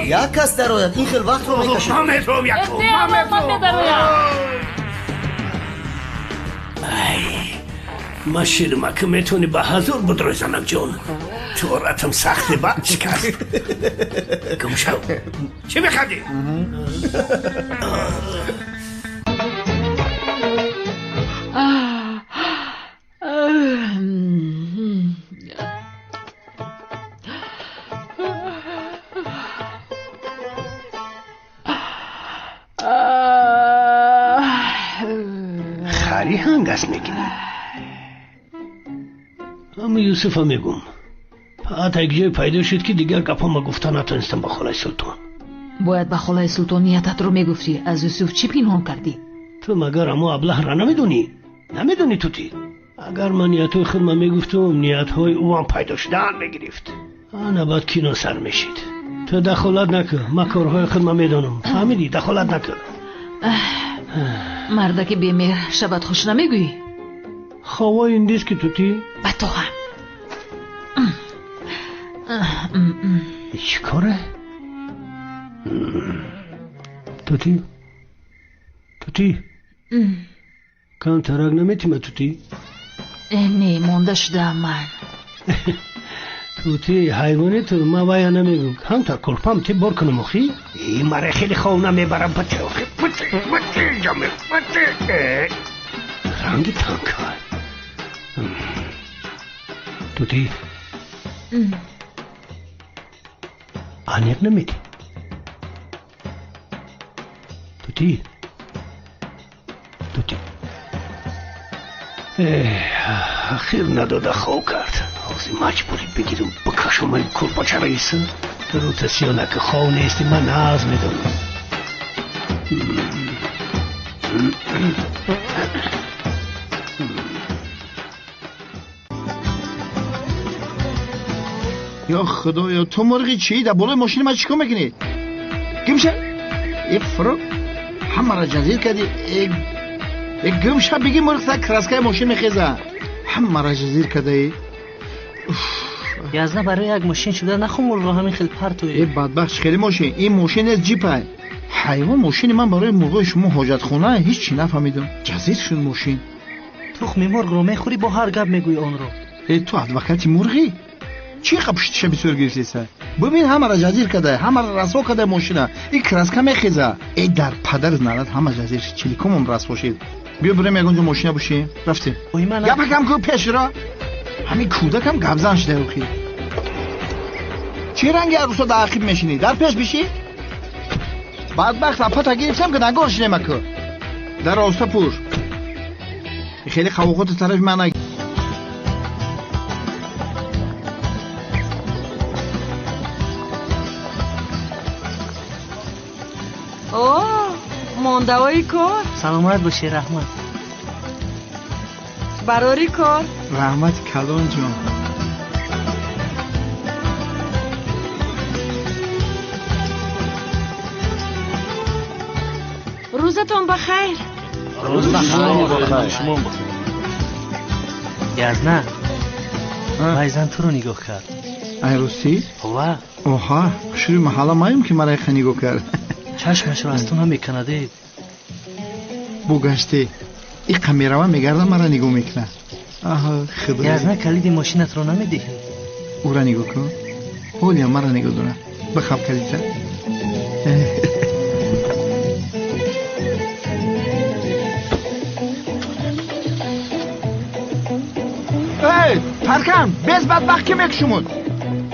Як кас дарояд, ин хел вақтро мекашад. Ман медорам якум, ман медорам. Машинама ки метавонӣ ба 1000 будрой, занакҷон. Туоратам сахти бад шикаст. Гум шав. Чӣ механдӣ? Хари ҳангас мекунӣ? Ама Юсуфа мегум. Фақат як ҷой пайдо шуд, ки дигар гапҳома гуфта натонистам ба холаи Султон. Бояд ба холаи Султон ниятатро мегуфтӣ. Аз Юсуф чӣ пинҳон кардӣ? Ту магар амо аблаҳра намедонӣ? Намедонӣ тути? Агар ман ниятҳои худма мегуфтум, ниятҳои ӯам пайдо шудан мегирифт. Ана баъд кино сар мешид. Ту дахолат накун, ман корҳои худма медонам. Фаҳмидӣ? Дахолат накун. Мардаки бемеҳр, шабат хуш намегӯӣ? Ховои индиз ки тути? Ба ту ҳам. Чӣ коре? Тути? Тути? Камтарак наметима тути? Не, монда шудаам ман. Тути, ҳайвоне ту, ман вая намегӯм. Камтар курпам ти бор кунам охи? Маре хеле хов намебарам. Бате охи, бате, бате, ҷаме, бате. Ранги танка. Тути? Аниқ наметӣ? Тути? Тути? Ахир надода хов кард. Ҳозир маҷбурӣ бигирам бикашам ин курпачаро иса. Ту рӯта сиёна ки хов нести, ман нағз медонам. Ё худоё, ту мурғи чӣ? Дар болои мошини ман чӣ кор мекунӣ? Гумша, э фуро, ҳамаро ҷазир кардӣ. Э гумша, бигӣ мурғ сар краскаи мошин мехеза. Ҳамаро ҷазир кардаӣ. Язна барои як мошин шуда нахо мурғро ҳамин хел партоӣ. Э бадбахт, хеле мошин. Ин мошин нест, ҷипа. Ҳайвон, мошини ман барои мурғои шумо ҳоҷатхона, ҳеҷ чӣ нафаҳмидам. Ҷазир шуд мошин. Тухми мурғро мехӯрӣ, бо ҳар гап мегӯӣ онро. Э ту адвокати мурғӣ? Чӣ қа пуштиша бисёр гирифтеса? Бибин, ҳамаро ҷазир кардае, ҳамаро расво кардае мошина. Ин краска мехеза. Э дар падар нарад, ҳама ҷазир шид, чиликомам расво шид. Биё бирем ягон ҷо мошина бушем. Рафтем. Гапакам ку пешро. Ҳамин кӯдакам гапзан шуда охи. Чӣ ранги арӯса дар ақиб мешинӣ? Дар пеш бишӣ? Бадбахт, лапата гирифтам ки нагор шинема ку. Дар оста пуш. Хеле қавоқоти тарафи ман. О, мондаҳои кор. Саломат бошӣ, раҳмат. Барори кор. Раҳмати калон ҷон. Рӯзатон ба хайр. Рӯз ба хайр. Язна, вай зан туро нигоҳ кард. Ай ростӣ? Ва. Оҳа, шури маҳалла маем ки мара яха нигоҳ кард. Чашмашро аз ту намеканад. Бугаште. Иқа мерава, мегарда, мара нигоҳ мекунад. Аҳа, худо. Язна, калиди мошинатро намедиҳӣ? Ура нигоҳ кун. Ҳолиам мара нигоҳ дорад. Бихаб калита. Эй, Таркан, без бадбахт ки мекушумуд?